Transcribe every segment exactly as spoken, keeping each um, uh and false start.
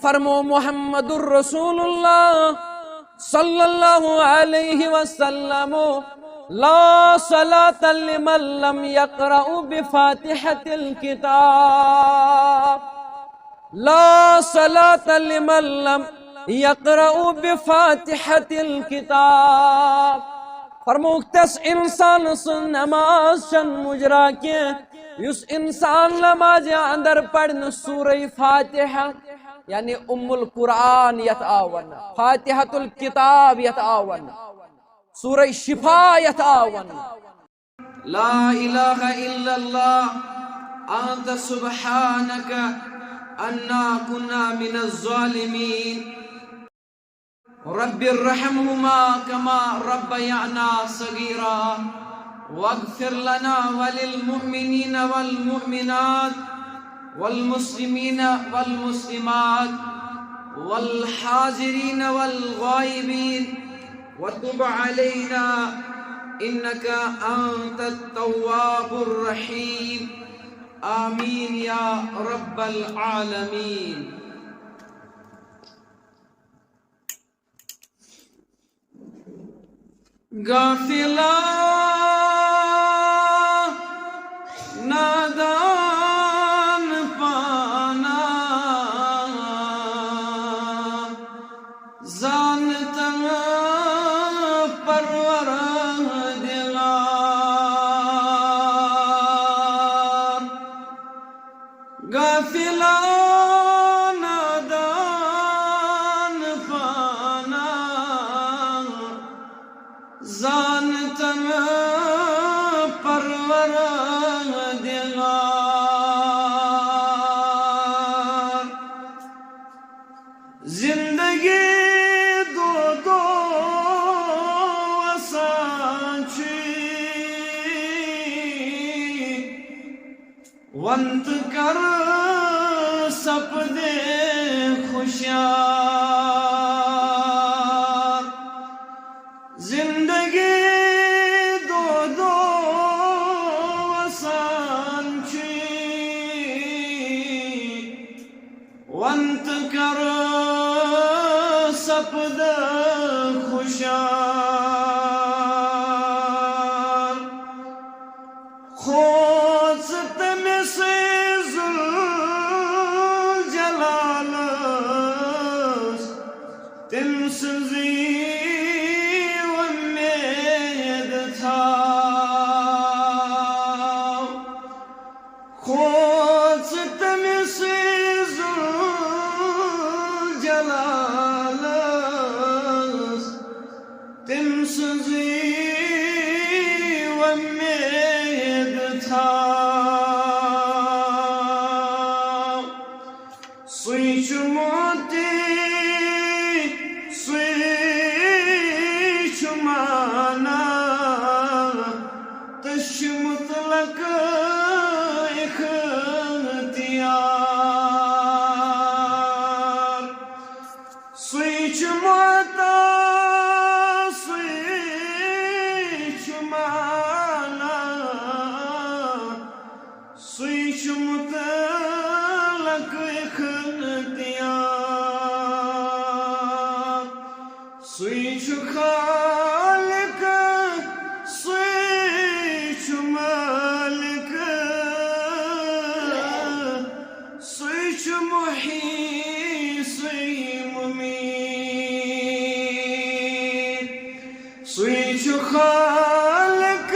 فرمو محمد رسول اللہ صلی اللہ علیہ وسلم، لا صلاة لمن لم يقرأ بفاتحة الكتاب، لا صلاة لمن لم يقرأ بفاتحة الكتاب۔ فرموک، تس انسان سن نماز چھن مجرا کینٛہہ یُس انسان نماز اندر پرِ نہٕ سورہ فاتحہ، یعنی ام القرآن یتھ آو وننہٕ، فاتحۃ الکتاب یتھ آو وننہٕ، سورہ شفا یتھ آو وننہٕ۔ لا الہ الا اللہ، انت سبحانک انا کنا من الظالمین۔ رب ارحمهما كما ربيانا صغيرا، واغفر لنا وللمؤمنين والمؤمنات والمسلمين والمسلمات والحاضرين والغائبين، وتب علينا إنك أنت التواب الرحيم. آمين يا رب العالمين. غافلا، نادان پانا، زانتن پروردگار۔ غافلا، نادان پانا، زانتن پروردگار۔ زندگی دو دو وسان چھ، ونت کر سپدے خوشیار۔ زندگی دو دو وسان چھ، ونت کر سپد خوشیار۔ کھوژ تٔمِس ذوالجلالس، تٔمۍ سٕنٛزٕے وۄمید تھاو۔ کھوژ تٔمِس ذوالجلالس، تٔمۍ سٕنٛزٕے وۄمید تھاو۔ سُے چھُ معطی، سُے چھُ مانا، تس چھُ مطلق اختیار۔ سُے چھُ معطی، سُے چھُ مانا، سُے چھُ مطلق اختیار۔ سُے چھُ خالق، سُے چھُ مالک، سُے چھُ محیی، سُے مُمیٖت۔ سُے چھُ خالق،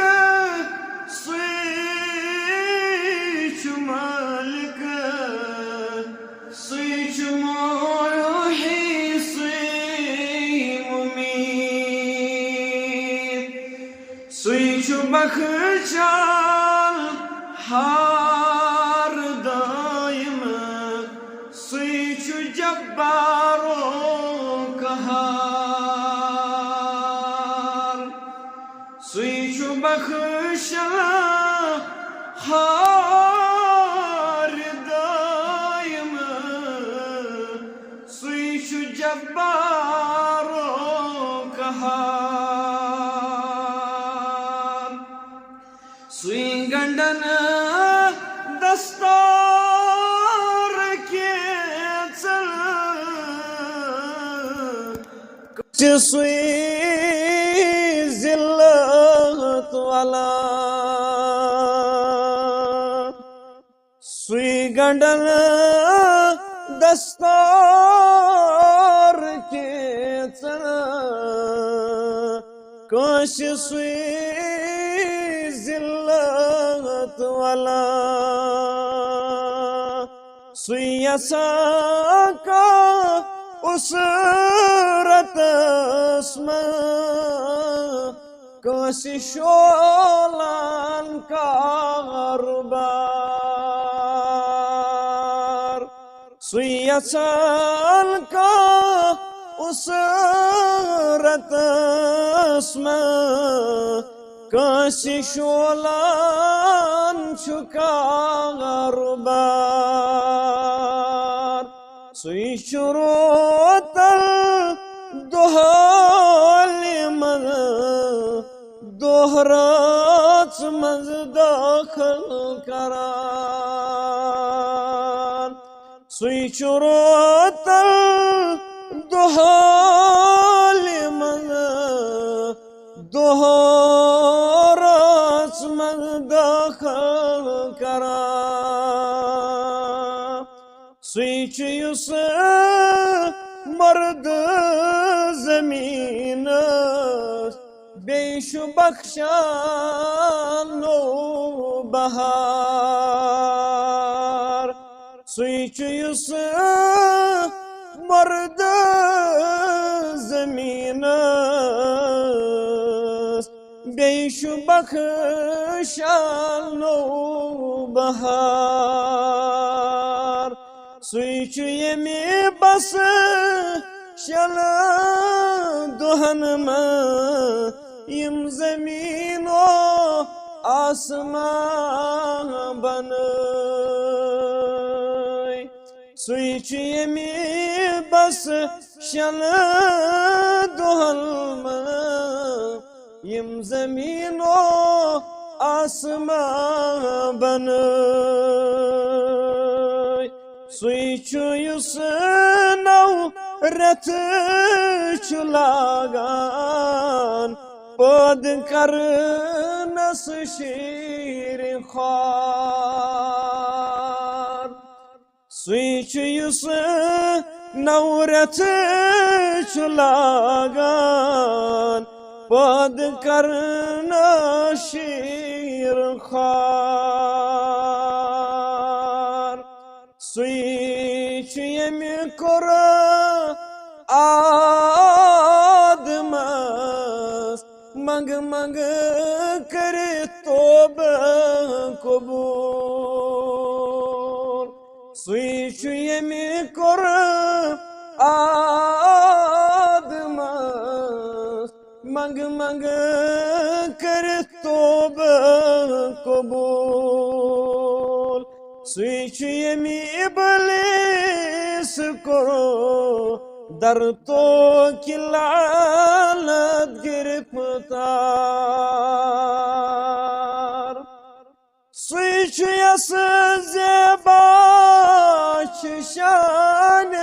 سُے چھُ مالک، سُے چھُ محیی، سُے مُمیٖت۔ سُے چھُ بخشن ہار دٲیم، سُے چھُ جبار و قہار۔ سُے چھُ بخشن ہار دٲیم، سُے چھُ جبار و قہار۔ سُے گنڈن دستار کینژن چھُ سُے ذلت والا، سُے گنڈن دستار کیژن، کٲنٛسہِ سُے ذلت والا۔ سُے یژھان کانٛہہ اُسرتس منٛز، کٲنٛسہِ شولان کارٕبار۔ سُے یژھان کانٛہہ اُسرتس منٛز، کٲنٛسہِ شولان چھُ کارٕبار۔ سُے چھُ روتل دۄہلہِ منٛز، دۄہ رٲژ منٛز دٲخل کران۔ سُے چھُ روتل دۄہلہِ منٛز، دۄہ رٲژ منٛز دٲخل کران۔ سُے چھُ یُس مرد زٔمیٖنَس بیٚیہِ چھُ بخشان نوٚو بہار۔ سُے چھُ یُس مرد زٔمیٖنَس بیٚیہِ چھُ بخشان نوٚو بہار۔ سُے چھُ ییٚمہِ بس شٮ۪ن دۄہن منٛز یِم زٔمیٖن و آسمان بنٲے۔ سُے چھُ ییٚمہِ بس شٮ۪ن دۄہن منٛز یِم زٔمیٖن و آسمان بنٲے۔ سُے چھُ یُس نو رٮ۪تھ چھُ لاگان پٲدٕ کرنس شیٖرِن خوار۔ سُے چھُ یُس نو رٮ۪تھ چھُ لاگان پٲدٕ کرنس شیٖرِن خوار۔ سُے چھُ ییٚمہِ کوٚر آدمس منٛگہٕ منٛگہٕ کٔرِتھ توبہٕ قبوٗل۔ سُے چھُ ییٚمہِ کوٚر آدمس منٛگہٕ منٛگہٕ کٔرِتھ توبہٕ قبوٗل۔ سُے چھُ ییٚمہِ ابلیس کوٚر در توکہِ لعنت گرفتار۔ سُے چھُ یَس زیبا چھُ شانِ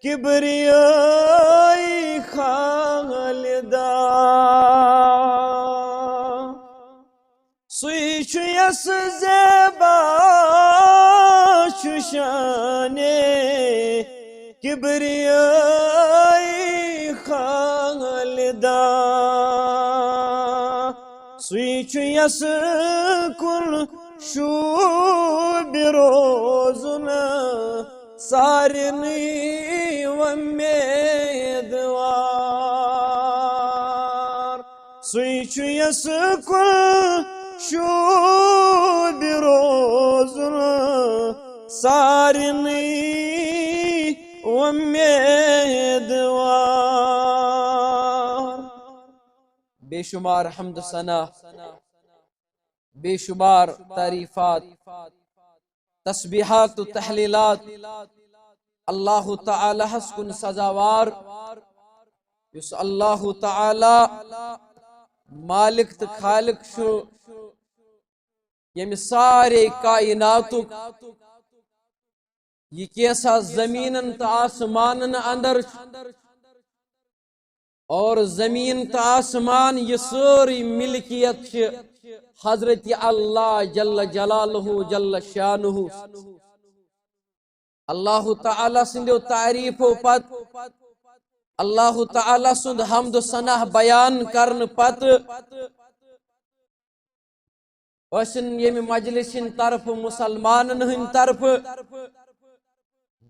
کِبریٲیی خالدا۔ سُے چھُ یَس زیبا چھُ شانِ کِبریٲیی خالدا۔ سُے چھُ یَس کُن شوٗبہِ روزُن سارنٕے وۄمیدوار۔ سُے چھُ یَس کُن شوٗبہِ روزُن سارنٕے وۄمیدوار۔ بے شمار حمد و ثنا، بے شمار تعریفات، تسبیحات و تحلیلات اللہ تعالیٰ ہس کُن سزاوار، یُس اللہ تعالیٰ مالک تہٕ خالق چھُ، ییٚمہِ سارے کائناتُک یہِ کینٛژھا زٔمیٖنَن تہٕ آسمانَن اندر چھُ، اور زٔمیٖن تہٕ آسمان، یہِ سٲرٕے ملکیت چھِ حضرت اللہ جل جلالہ جل شانہ۔ اللہ تعالیٰ سٕنٛدیو تعریفو پتہٕ، اللہ تعالیٰ سُنٛد حمد و ثنا بیان کرنہٕ پتہٕ، ٲسِن ییٚمہِ مجلس ہٕنٛدِ طرفہٕ، مسلمانن ہٕنٛدِ طرفہٕ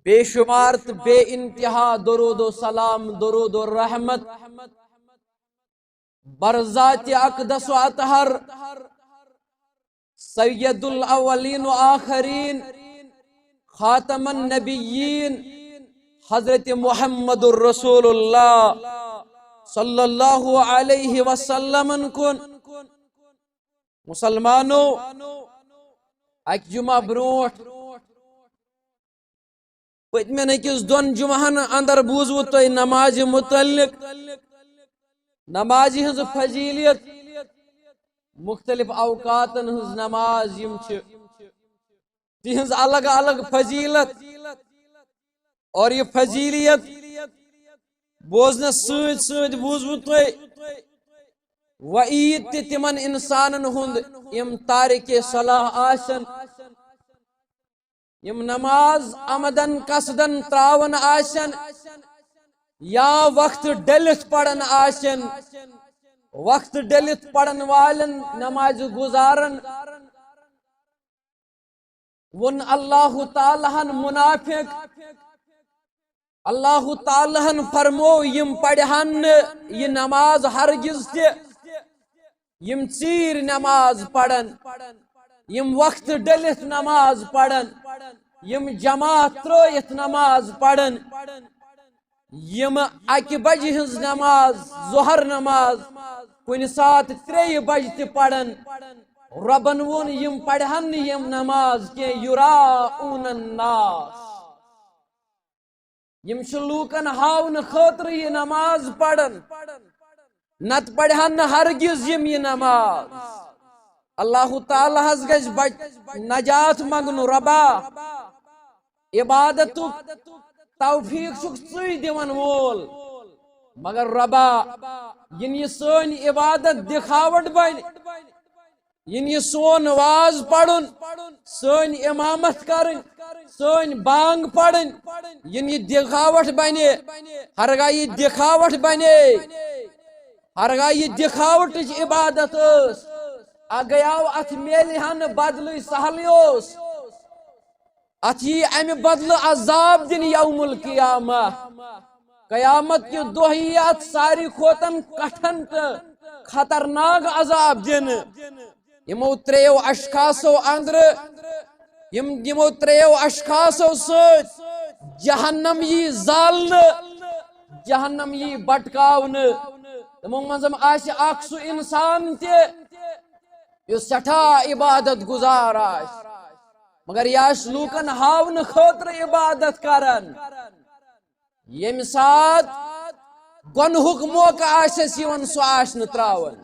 بے شمار تہٕ بے انتہا درود و سلام، درود و رحمت برذات اقدس و اطہر، سید الاولین و آخرین، خاتم النبیین، حضرت محمد رسول اللہ صلی اللہ علیہ وسلم کُن۔ مسلمانو، اکہِ جمعہ برونٹھ پٔتمٮ۪ن أکِس دۄن جمعہن اندر بوٗزوٕ تۄہہِ نمازِ متعلق، نمازِ ہٕنٛز فضیلت، مختلف اوقاتن ہٕنٛز نماز یِم چھِ، تِہنٛز الگ الگ فضیلت۔ اور یہِ فضیلت بوزنس سۭتۍ سۭتۍ بوٗزوٕ تۄہہِ وعید تہِ تِمن انسانن ہُنٛد، یِم تارکِ صلاح آسن، یِم نماز عمدن قصدن تراوان آسن یا وقت ڈٔلِتھ پران آسن۔ وقت ڈٔلِتھ پرن والٮ۪ن، نمازِ گزارن، ووٚن اللہ تعالیٰ ہن منافق، اللہ تعالیٰ ہن فرمو، یِم پرِہن نہٕ یہِ نماز ہرگز تہِ، یِم ژیٖرۍ نماز پرن، یِم وقت ڈٔلِتھ نماز پرن، یِم جماعت ترٲیِتھ نماز پرن، یِم اکہِ بجہِ ہٕنٛز نماز، ظہر نماز، کُنہِ ساتہٕ ترٛیٚیہِ بجہِ تہِ پرن۔ رۄبن ووٚن، یِم پرِہن نہٕ یِم نماز کینٛہہ، یراؤن الناس۔ یِم چھِ لوٗکن ہاونہٕ خٲطرٕ یہِ نماز پران، نتہٕ پرِہن نہٕ ہرگز یِم یہِ نماز۔ اللہ تعالیٰ ہس گژھِ بچ-، نجات منگُن، رۄبا، عبادتُک توفیق چھُکھ ژٕے دِوان وول، مگر رۄبا، یِنہٕ یہِ سٲنۍ عبادت دکھاوٹ بنہِ، یِنہٕ یہِ سون واز پرُن، سٲنۍ امامت کرٕنۍ، سٲنۍ بانگ پرٕنۍ، یِنہٕ یہِ دکھاوٹ بنے، ہرگاہ یہِ دکھاوٹ بنے، ہرگاہ یہِ دکھاوٹٕچ عبادت ٲس، اگیاو اتھ میلہِ ہا نہٕ بدلٕے، سہلٕے اوس۔ اتھ یی امہِ بدلہٕ عذاب دِنہٕ یوم القیامہ۔ قیامت کہِ دۄہ یی اتھ ساروی کھۄتن کٹھن تہٕ خطرناک عذاب دِنہٕ۔ یِمو ترٛیٚیو اشخاصو اندرٕ، یِم، یِمو ترٛیٚیو اشخاصو سۭتۍ جہنم یی زالنہٕ، جہنم یی بٹکاونہٕ۔ تِمو منٛز آسہِ اکھ سُہ انسان تہِ یُس سٮ۪ٹھاہ عبادت گزار آسہِ، مگر یہِ آسہِ لوٗکن ہاونہٕ خٲطرٕ عبادت کران۔ ییٚمہِ ساتہٕ گۄنہُک موقعہٕ آسٮ۪س یِوان، سُہ آسہِ نہٕ تراوان۔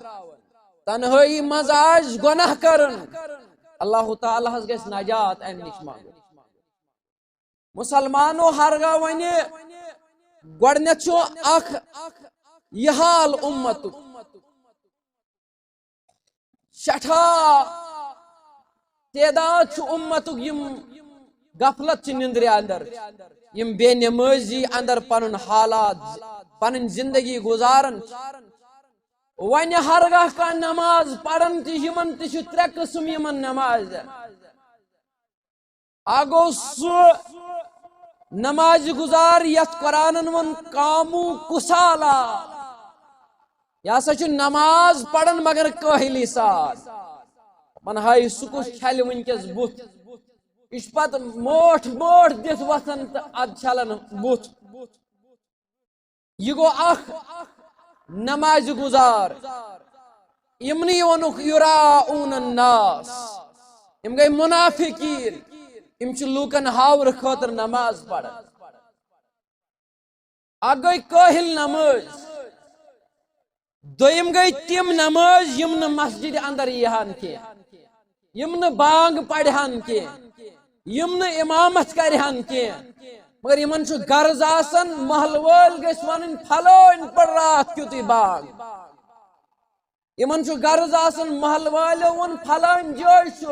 تنہٲیی منٛز آسہِ گۄناہ کران، اللہ تعالیٰ ہس گژھِ نجات امہِ نِش منگُن۔ مسلمانو، ہرگاہ وۄنۍ گۄڈٕنٮ۪تھ چھُ اکھ یہِ حال اُمتُک، سٮ۪ٹھاہ تعداد چھُ اُمتُک، یِم غفلت چھِ نِندرِ اندر، یِم بے نمٲزی اندر پنُن حالات، پنٕنۍ زندگی گُزاران چھِ۔ وۄنۍ ہرگاہ کانٛہہ نماز پران تہِ، یِمن تہِ چھِ ترٛےٚ قٕسم یِمن نمازن۔ اکھ گوٚو سُہ نماز گزار یتھ قرآنن ووٚن قاموا کسالی، یہِ ہسا چھُ نماز پران مگر کٲہلی سان۔ دپان، ہاے، سُہ کُس چھلہِ وٕنکیٚس بُتھ؟ یہِ چھُ پتہٕ موٹھ موٹھ دِتھ وۄتھان تہٕ ادٕ چھلان بُتھ۔ یہِ گوٚو اکھ نماز گزار۔ یِمنٕے ووٚنُکھ یراؤن الناس۔ یِم گٔے منافقین۔ یِم چھِ لوٗکن ہاونہٕ خٲطرٕ نماز پران۔ اکھ گٔے کٲہِل نمٲز، دوٚیِم گٔے تِم نمٲز یِم نہٕ مسجد اندر ییٖہَن کینٛہہ، یِم نہٕ بانگ پرِہَن کینٛہہ۔ یِم نہٕ امامت کرِہن کینٛہہ، مگر یِمن چھُ غرض آسان، محلہٕ وٲلۍ گٔژھۍ ونٕنۍ، "پھلٲنۍ پٔر راتھ کیُتُے بانگ۔" یِمن چھُ غرض آسان، محلہٕ والیو ووٚن، "پھلٲنۍ جایہِ چھُ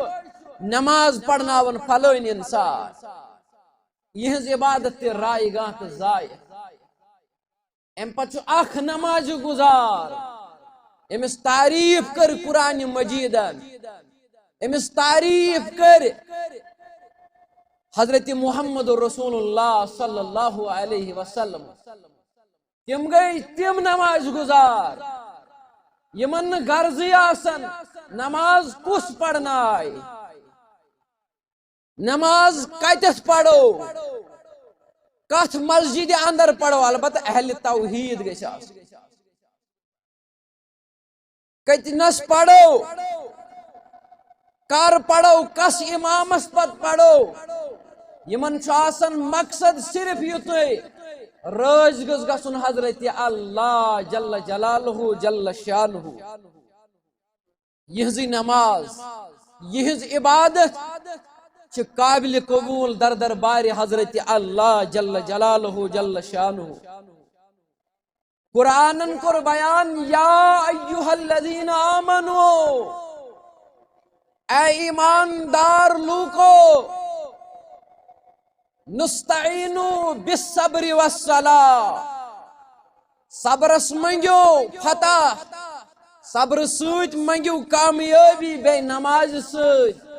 نماز پرناوان پھلٲنۍ انسان۔" یِہٕنٛز عبادت تہِ رایہِ گاہ تہٕ ضایع۔ امہِ پتہٕ چھُ اکھ نماز گزار، أمِس تعریف کٔر قرآن مجیدن، أمِس تعریف کٔر حضرت محمد رسول اللہ صلی اللہ علیہ وسلم۔ تِم گٔے تِم نماز گزار یِمن نہٕ غرضٕے آسان نماز کُس پرنایہِ، نماز کتٮ۪تھ پرو، کتھ مسجد اندر پرو، البتہ اہل توحید گژھِ آسُن۔ کتنس پرو، کر پرو، کس امامس پتہٕ پرو، یِمن چھُ آسان مقصد صرف یُتُے، رٲضۍ گوٚژھ گژھُن حضرت اللہ جل جلالہ جل شانہ۔ یِہٕنٛزٕے نماز، یِہٕنٛز عبادت چھِ قابل قبول در دربارِ حضرت اللہ جل جلالہ جل شانہ۔ قرآنن کوٚر بیان، "یا ایھا الذین آمنو"، اے ایماندار لوٗکو، "نستعینوا بالصبر والصلاۃ"، صبرس منٛگِو فتح، صبرٕ سۭتۍ منٛگِو کامیٲبی، بیٚیہِ نمازِ سۭتۍ۔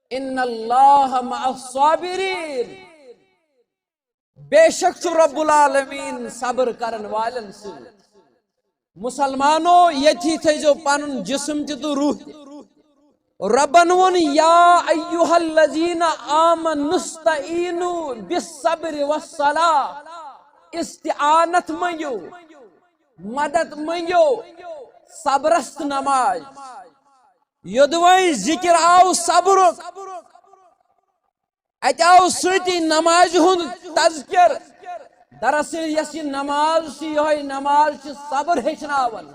"ان اللہ مع الصابرین"، بے شک چھُ رب العالمین صبر کرن والٮ۪ن سۭتۍ۔ مسلمانو، ییٚتھی تھٲیزیو پنُن جسم تہِ تہٕ روح تہِ۔ ربن ووٚن، "یا ایھا الذین آمنوا استعینوا بالصبر والصلاۃ"، استعانت منٛگِو، مدد منٛگِو صبرس تہٕ نماز۔ یوٚدوے ذکر آو صبرُک، اتہِ آو سۭتی نمازِ ہُنٛد تذکر۔ دراصل یۄس یہِ نماز چھِ، یِہوٚے نماز چھِ صبر ہیٚچھناوان،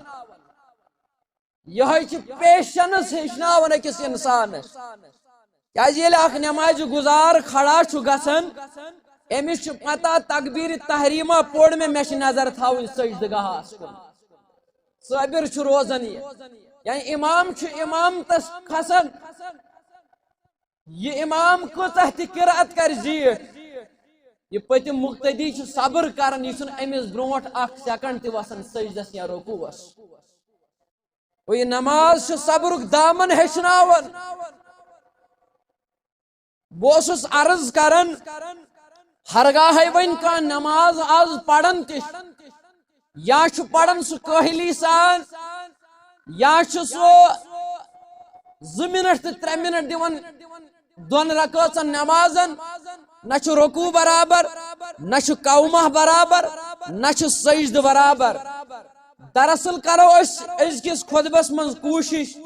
یِہوٚے چھِ پیشنس ہیٚچھناوان أکِس انسانس۔ کیازِ ییٚلہِ اکھ نمازِ گزار کھڑا چھُ گژھان، أمِس چھُ پتہ تکبیر تحریمہ پوٚر مےٚ، مےٚ چھِ نظر تھاوٕنۍ سجدٕ گاہس کُن۔ صابر چھُ روزان یہِ۔ یعنی امام چھُ امامتس کھسان، یہِ امام کۭژاہ تہِ قرات کرِ زیٖٹھ، یہِ پٔتِم مقتدی چھُ صبر کران، یہِ چھُنہٕ أمِس برونٛٹھ اکھ سیکنڈ تہِ وسان سجدس یا رکوعس۔ گوٚو، یہِ نماز چھُ صبرُک دامن ہیٚچھناوان۔ بہٕ اوسُس عرض کران، ہرگاہے وۄنۍ کانٛہہ نماز از پران تہِ چھُ، یا چھُ پران سُہ کٲہلی سان، یا چھُ سُہ زٕ منٹ تہٕ ترٛےٚ منٹ دِوان دۄن رکٲژن نمازن، نہ چھُ رکوع برابر، نہ چھُ قومہ برابر، نہ چھُ سجدٕ برابر۔ دراصل کرو أسۍ أزکِس خطبس منٛز کوٗشش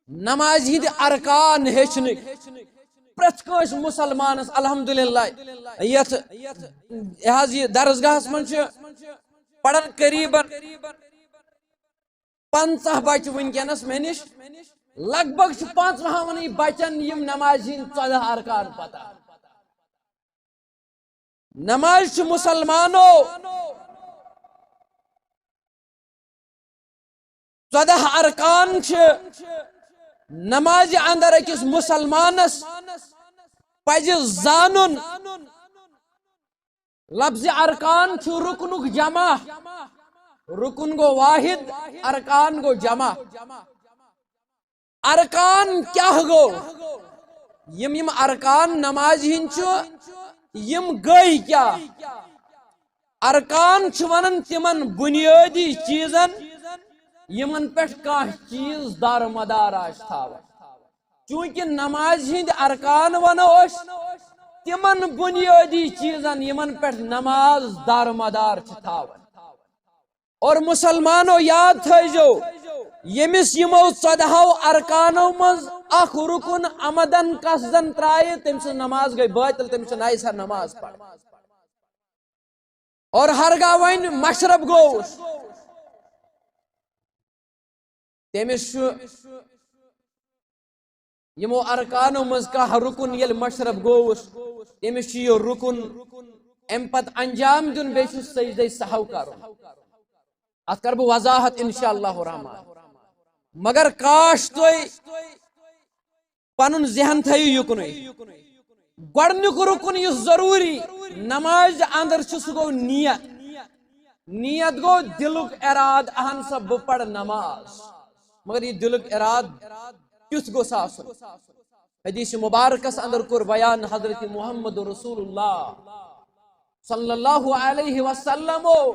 نمازِ ہٕنٛدۍ ارکان ہیٚچھنٕکۍ۔ پرٛٮ۪تھ کٲنٛسہِ مسلمانس، الحمدللہ، یتھ، یہِ حظ، یہِ درسگاہس منٛز چھِ پران قریباً پنٛژاہ بچہِ وٕنکیٚنس مےٚ نِش۔ لگ بگ چھِ پانٛژوہنٕے بچن یِم نمازِ ہٕنٛدۍ ژۄداہ ارکان پتہ۔ نماز چھِ مسلمانو ژۄداہ ارکان چھِ۔ نمازِ اندر أکِس مسلمانس پزِ زانُن، لفظِ ارکان چھُ رُکنُک جمع۔ رُکُن گوٚو واحد، ارکان گوٚو جمع۔ ارکان کیٛاہ گوٚو؟ یِم، یِم ارکان نمازِ ہٕنٛدۍ چھِ، یِم گٔے کیٛاہ؟ ارکان چھِ ونان تِمن بنیٲدی چیٖزن، یِمن پٮ۪ٹھ کانٛہہ چیٖز دارمدار آسہِ تھاوان۔ چوٗنٛکہِ نمازِ ہٕنٛدۍ ارکان ونو أسۍ تِمن بنیٲدی چیٖزن، یِمن پٮ۪ٹھ نماز دارمدار چھِ تھاوان۔ اور مسلمانو، یاد تھٲیزیو، ییٚمِس یِمو ژۄدہو ارکانو منٛز اکھ رُکُن عمدن قصدن ترٛایہِ، تٔمۍ سٕنٛز نماز گٔے بٲطل، تٔمِس چھِ نَیہِ سرٕ نماز پرٕنۍ۔ اور ہرگاہ وۄنۍ مشرب گوٚوُس، تٔمِس چھُ یِمو ارکانو منٛز کانٛہہ رُکُن ییٚلہِ مشرف گوٚوُس، تٔمِس چھُ یہِ رُکُن اَمہِ پتہٕ انجام دیُن، بیٚیہِ چھُ سجدے سہو کرُن۔ اتھ کرٕ بہٕ وضاحت انشاء اللہ الرحمن۔ مگر کاش تُہۍ پنُن ذہن تھٲیِو یُکنُے۔ گۄڈٕنیُک رُکُن یُس ضروٗری نمازِ اندر چھُ، سُہ گوٚو نیت۔ نیت گوٚو دِلُک ارادٕ، اہن سا بہٕ پرٕ نماز۔ مگر یہِ دِلُک ارادٕ کیُتھ گوٚژھ آسُن؟ حدیث مبارکس اندر کوٚر بیان حضرت محمد رسول اللہ صلی اللہ علیہ وسلمو،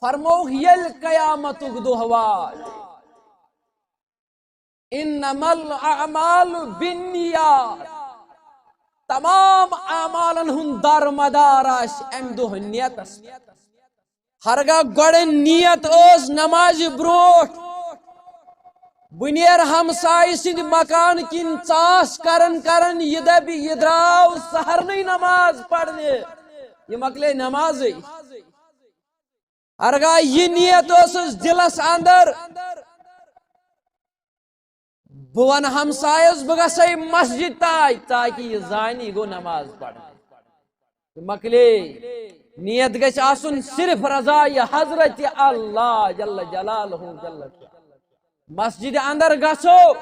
فرمووُکھ، ییٚلہِ قیامتُک دۄہ واتہِ، انما الاعمال بالنیات، تمام اعمالن ہُنٛد دارمدار آسہِ امہِ دۄہ نیتس پٮ۪ٹھ۔ ہرگاہ گۄڈٕ نیت ٲس نمازِ برونٛٹھ، بہٕ نیرٕ ہمسایہِ سٕنٛدِ مکان کِنۍ ژاس کران کران، یہِ دپہِ، یہِ درٛاو سحرنٕے نماز پرنہِ، یہِ مۄکلے نمازٕے۔ ہرگاہ یہِ نیت ٲسٕس دِلس اندر، بہٕ ونہٕ ہمسایس، بہٕ گژھے مسجد تام، تاکہِ یہِ زانہِ یہِ گوٚو نماز پرنہِ۔ یہِ مۄکلے۔ نیت گژھِ آسُن صرف رضا یہِ حضرت اللہ جل جلالہ جل شانہ۔ مسجد اندر گژھو،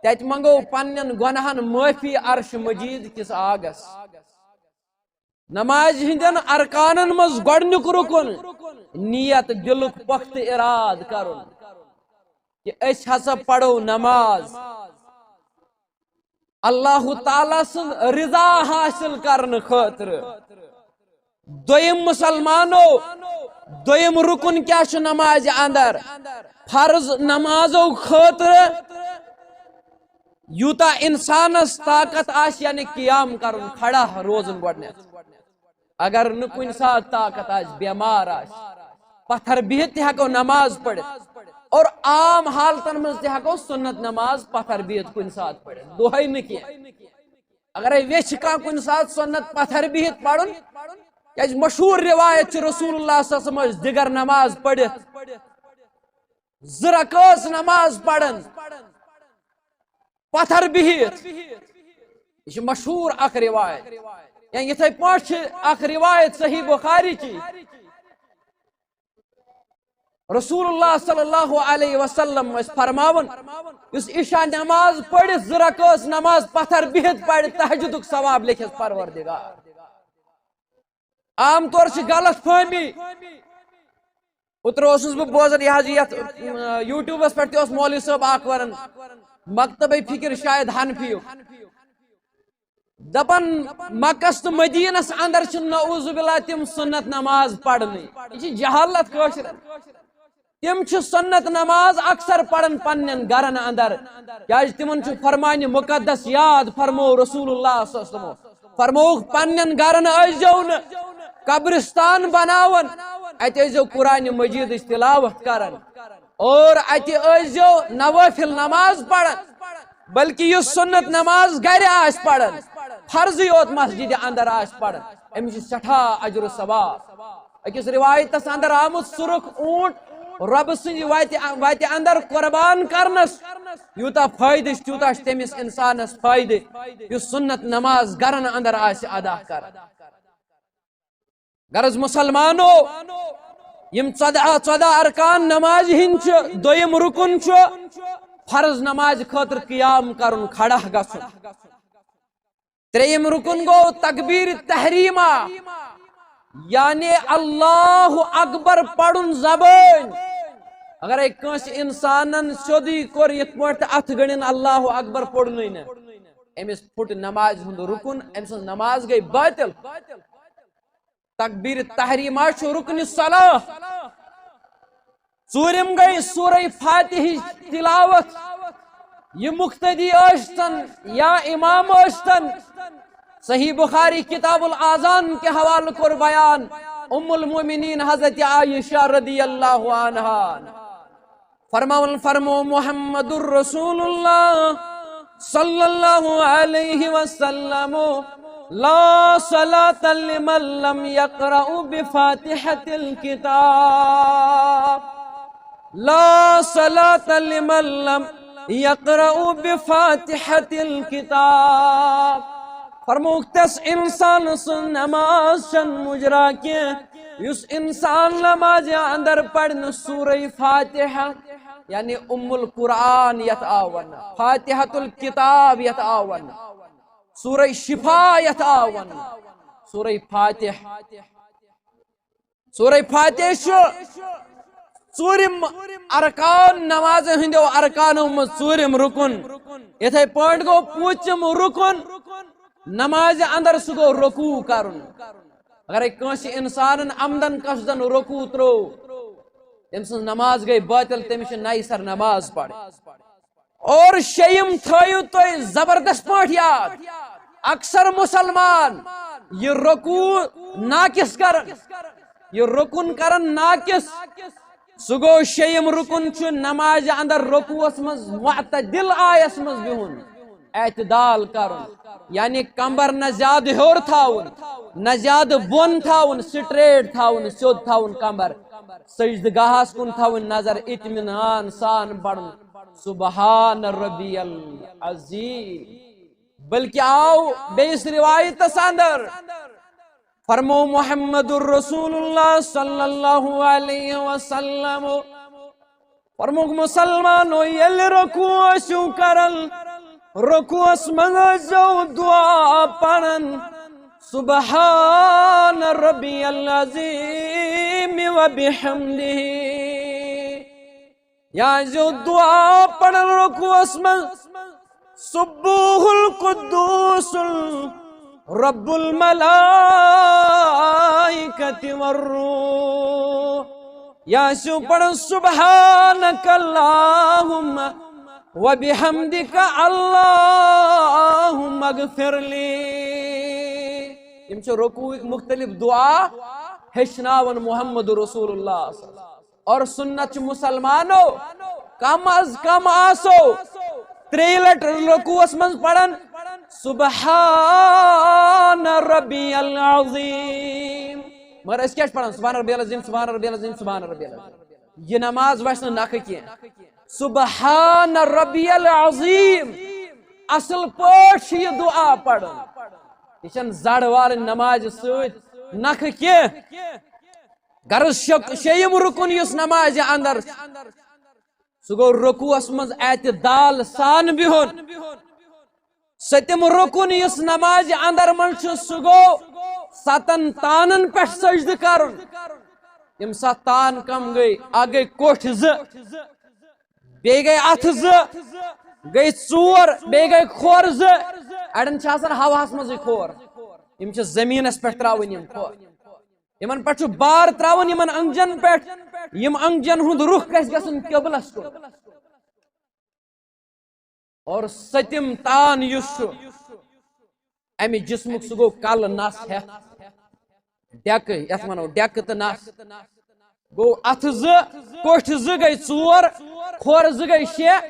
تتہِ منگو پننٮ۪ن گۄناہن معٲفی عرش مجید کِس آگس۔ نمازِ ہٕنٛدٮ۪ن ارکانن منٛز گۄڈٕنیُک رُکُن، نیت، دِلُک پۄختہٕ ارادٕ کرُن کہِ أسۍ ہسا پرو نماز اللہ تعالیٰ سٕنٛز رضا حٲصِل کرنہٕ خٲطرٕ۔ دوٚیِم مسلمانو، دوٚیِم رُکُن کیٛاہ چھُ نمازِ اندر؟ فرض نمازو خٲطرٕ یوٗتاہ انسانس طاقت آسہِ، یعنی قیام کرُن، کھڑا روزُن گۄڈٕنٮ۪تھ۔ اگر نہٕ کُنہِ ساتہٕ طاقت آسہِ، بٮ۪مار آسہِ، پتھر بِہِتھ تہِ ہٮ۪کو نماز پٔرِتھ، اور عام حالتن منٛز تہِ ہٮ۪کو سُنت نماز پتھر بِہِتھ کُنہِ ساتہٕ پٔرِتھ، دۄہے نہٕ کینٛہہ۔ اگرے ویژھِ کانٛہہ کُنہِ ساتہٕ سُنت پتھر بِہِتھ پرُن، کیازِ مشہوٗر روایت چھِ، رسول اللہ صلی اللہ علیہ وسلم ٲسۍ دِگر نماز پٔرِتھ، زٕ رکٲژ نماز پران، پتھر بِہِتھ۔ یہِ چھِ مشہوٗر اکھ روایت۔ یا یِتھے پٲٹھۍ چھِ اکھ روایت صحیح بخاری چی، رسول اللہ صلی اللہ علیہ وسلم ٲسۍ فرماوان، یُس عشاء نماز پٔرِتھ زٕ رکٲژ نماز پتھر بِہِتھ پرِ، تہجدُک ثواب لیکھٮ۪س پروردگار۔ عام طور چھِ غلط فہمی۔ اوترٕ اوسُس بہٕ بوزان، یہِ حظ یہِ یتھ، اۭں، YouTubeس پٮ۪ٹھ تہِ اوس مولوی صٲب اکھ ونان، مکتبِ فکر شاید حنفیُک۔ دپان، مکس تہٕ مدینس اندر چھِ نعوذ باللہ تِم سُنت نماز پرنٕے۔ یہِ چھِ جہالت کٲشرٮ۪ن۔ تِم چھِ سُنت نماز اکثر پران پننٮ۪ن گرن اندر، کیازِ تِمن چھُ فرمانِ مقدس یاد، فرموو رسول اللہ صلی اللہ علیہ وسلمو۔ فرمووُکھ، پننٮ۪ن گرن ٲسۍزیو نہٕ قبرستان بناوان، اتہِ ٲسۍزیو قرآن مجیدٕچ تلاوت کران، اور اتہِ ٲسۍزیو نوافل نماز پران، بلکہ یُس سُنت نماز گرِ آسہِ پران، فرضٕے یوت مسجدِ اندر آسہِ پران، أمِس چھُ سٮ۪ٹھاہ اجر و ثواب۔ أکِس روایتس اندر آمُت، سُرُخ اونٹ رۄبہٕ سٕنٛزِ وتہِ، وتہِ اندر قربان کرنس یوٗتاہ فٲیدٕ چھُ، تیوٗتاہ چھُ تٔمِس انسانس فٲیدٕ، یُس سُنت نماز گرن اندر آسہِ ادا کران۔ غرض مسلمانو، یِم ژۄداہ، ژۄداہ ارکان نمازِ ہٕنٛدۍ چھِ، دوٚیِم رُکُن چھُ فرض نمازِ خٲطرٕ قیام کرُن، کھڑا گژھُن۔ ترٛیٚیِم رُکُن گوٚو تکبیر تحریمہ، یعنی اللہ اکبر پرُن زبٲنۍ۔ اگرے کٲنٛسہِ انسانن سیوٚدُے کوٚر یِتھ پٲٹھۍ تہٕ اتھٕ گٔنٛڈِن اللہ اکبر پوٚرنُے نہٕ، أمِس پھُٹ نمازِ ہُنٛد رُکُن، أمۍ سٕنٛز نماز گٔے باطل۔ تکبیر تحریمہ چھُ رُکنِ صلاح۔ ژوٗرِم گٔے سورہ فاتحٕچ تلاوت۔ یہِ مقتدی ٲسۍتن یا امام ٲسۍتن، صحیح بخاری کتاب الاذان کہِ حوالہٕ کوٚر بیان ام المؤمنین حضرت عائشہ رضی اللہ عنہا فرماون، فرمو محمد رسول اللہ صلی اللہ علیہ وسلم، لا صلاة لمن لم يقرأ بفاتحة الكتاب، لا صلاة لمن لم یقرأ بفاتحة الكتاب۔ فرموک تس انسان سن نماز چھن مجرا کینٛہہ یُس انسان نماز اندر پرِ نہٕ سورہ فاتحہ، یعنی ام القرآن یتھ آو وننہٕ، فاتحۃ الکتاب یتھ آو وننہٕ، سورہ شفا یتھ آو وننہٕ، سورہ فاتح۔ سورہ فاتح چھُ ژوٗرِم ارکان، نماز ہٕنٛدیو ارکانو منٛز ژوٗرِم رُکُن۔ یِتھے پٲٹھۍ گوٚو پوٗژِم رُکُن نمازِ اندر، سُہ گوٚو رکوع کرُن۔ اگرے کٲنٛسہِ انسانن عمدن قصدن رکوع ترٛوو، تٔمۍ سٕنٛز نماز گٔے باطل، تٔمِس چھِ نَیہِ سر نماز پرٕنۍ۔ اور شیٚیِم تھٲیِو تُہۍ زبردست پٲٹھۍ یاد، اکثر مسلمان یہِ رکوع ناقص کران، یہِ رکن کران ناقص۔ سُہ گوٚو شیٚیِم رکن چھُ نمازِ اندر رکوعس منٛز معتدل آیس منٛز بِہُن، اعتدال کرُن، یعنی کمبر نہ زیادٕ ہیوٚر تھاوُن، نہ زیادٕ بۄن تھاوُن، straight تھاوُن، سیوٚد تھاوُن کمبر۔ سجدٕ گاہس کُن تھاوٕنۍ نظر، اطمینان سان پرُن سبحان ربی العظیم۔ بلکہ آو بیٚیِس روایتس اندر، فرمو محمد رسول اللہ صلی اللہ علیہ وسلم، فرموک مسلمانو، ییٚلہِ رکوع ٲسِو کران، رکوعس منٛز ٲسۍزیو دعا پران، سبحان ربی العظیم و بحمدہ۔ یا ٲسۍزیو دعا پران رکوعس منٛز، سبوح القدوس رب الملائکۃ والروح۔ یا ٲسِو پران سبحانک اللہم و بحمدک اللہم اغفر لی۔ یِم چھِ رکوعٕکۍ مختلف دعا ہیٚچھناوان محمد رسول اللہ صلی اللہ علیہ وسلم۔ اور سنت چھِ مسلمانو، کم از کم آسو ترٛیٚیہِ لٹہِ رکوعس منٛز پران سبحان ربی العظیم۔ مگر أسۍ کیٛاہ چھِ پران؟ سبحان ربی العظیم، سبحان ربی العظیم، سبحان ربی العظیم۔ یہِ نماز وَسہِ نہٕ نکھٕ کینٛہہ۔ سبحان ربی العظیم، اصل پٲٹھۍ چھِ یہِ دعا پرُن۔ یہِ چھَنہٕ زڑ والٕنۍ نمازِ سۭتۍ نکھٕ کینٛہہ۔ غرض شک-، شیٚیِم رکن یُس نمازِ اندر چھُ، سُہ گوٚو رکوعس منٛز اعتدال سان بِہُن۔ سٔتِم رکن یُس نمازِ اندر منٛز چھُ، سُہ گوٚو ستن تانن پٮ۪ٹھ سجدٕ کرُن۔ یِم ستھ تان کم گٔے؟ اکھ گٔے کوٹھۍ زٕ، بیٚیہِ گٔے اتھٕ زٕ، گٔے ژور، بیٚیہِ گٔے کھۄر زٕ۔ اڑٮ۪ن چھِ آسان ہوہس منٛزٕے کھۄر، یِم چھِ زٔمیٖنس پٮ۪ٹھ تراوٕنۍ یِم کھۄر۔ یِمن پٮ۪ٹھ چھُ بار تراوُن، یِمن أنٛگجن پٮ۪ٹھ۔ یِم أنٛگجن ہُنٛد رُخ گژھِ گژھُن قبلس کُن۔ اور سٔتِم تان یُس چھُ، امہِ جسمُک، سُہ گوٚو کلہٕ نس ہٮ۪تھ، ڈیکہٕ، یتھ ونو ڈیکہٕ تہٕ نس۔ گوٚو اتھٕ زٕ، کوٹھۍ زٕ گٔے ژور، کھۄر زٕ گٔے شےٚ،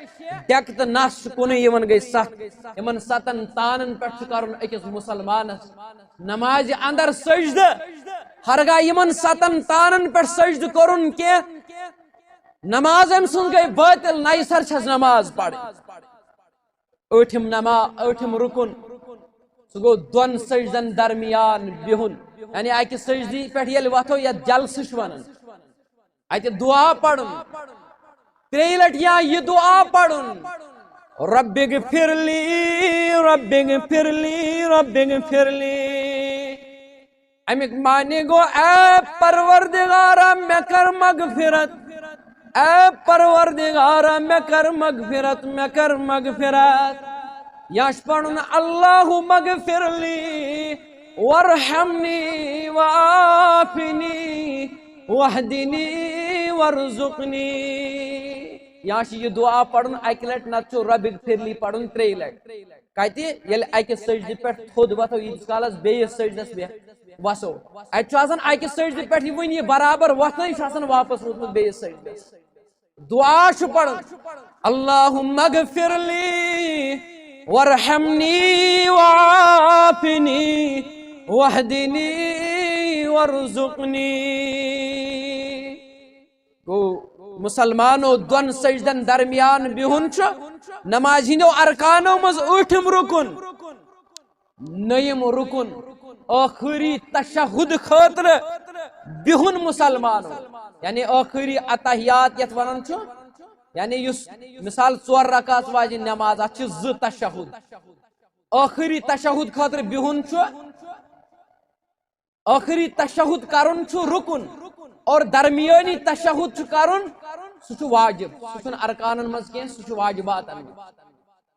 ڈیکہٕ تہٕ نس چھِ کُنُے، یِمن گٔے ستھ۔ یِمن ستن تانن پٮ۪ٹھ چھُ کرُن أکِس مسلمانس نمازِ اندر سجدٕ۔ ہرگاہ یِمن ستن تانن پٮ۪ٹھ سجدٕ کوٚرُن کینٛہہ، نماز أمۍ سٕنٛز گٔے بٲطل، نَیہِ سر چھس نماز پرٕنۍ۔ ٲٹھِم نما-، ٲٹھِم رُکُن، سُہ گوٚو دۄن سجدن درمیان بِہُن۔ یعنی اکہِ سجدِ پٮ۪ٹھ ییٚلہِ وۄتھو، یتھ جلسہٕ چھِ ونان، اتہِ دعا پرُن۔ ترٛیٚیہِ لٹہِ یا یہِ دعا پرُن، رب اغفر لی، رب اغفر لی، رب اغفر لی۔ امیُک معنی گوٚو، اے پروردگارا، مےٚ کر مغفرت۔ اے پروردگارا، مےٚ کر مغفرت، مےٚ کر مغفرت۔ یا چھُ پرُن، اللہم اغفر لی وارحمنی وعافنی واہدنی وارزقنی۔ یا چھُ یہِ دعا پرُن اکہِ لٹہِ، نتہٕ چھُ رب اغفر لی پرُن ترٛیٚیہِ لٹہِ۔ کتہِ؟ ییٚلہِ اکہِ سجدِ پٮ۪ٹھ تھوٚد وۄتھو، ییٖتِس کالس بیٚیِس سجدس پٮ۪ٹھ وسو۔ اتہِ چھُ آسان اکہِ سجدِ پٮ۪ٹھ یہِ وُنہِ یہِ برابر وۄتھنٕے، یہِ چھُ آسان واپس ووتمُت بیٚیِس سجدس۔ دعا چھُ پرُن، اللہم اغفر لی وارحمنی وعافنی واہدنی وارزقنی۔ گوٚو، مسلمانو، دۄن سجدن درمیان بِہُن چھُ نمازِ ہٕنٛدیو ارکانو منٛز ٲٹھِم رُکُن۔ نٔیِم رُکُن، ٲخری تشہد خٲطرٕ بِہُن مسلمانو، یعنی ٲخری اتحیات یتھ ونان چھُ، یعنی یُس مثال ژور رکعت واجیٚنۍ نماز، اتھ چھِ زٕ تشہد۔ ٲخری تشہد خٲطرٕ بِہُن چھُ، ٲخری تشہد کرُن چھُ رُکُن، اور درمیٲنی تشہد چھُ کرُن، سُہ چھُ واجب، سُہ چھُنہٕ ارکانن منٛز کینٛہہ، سُہ چھُ واجباتن منٛز۔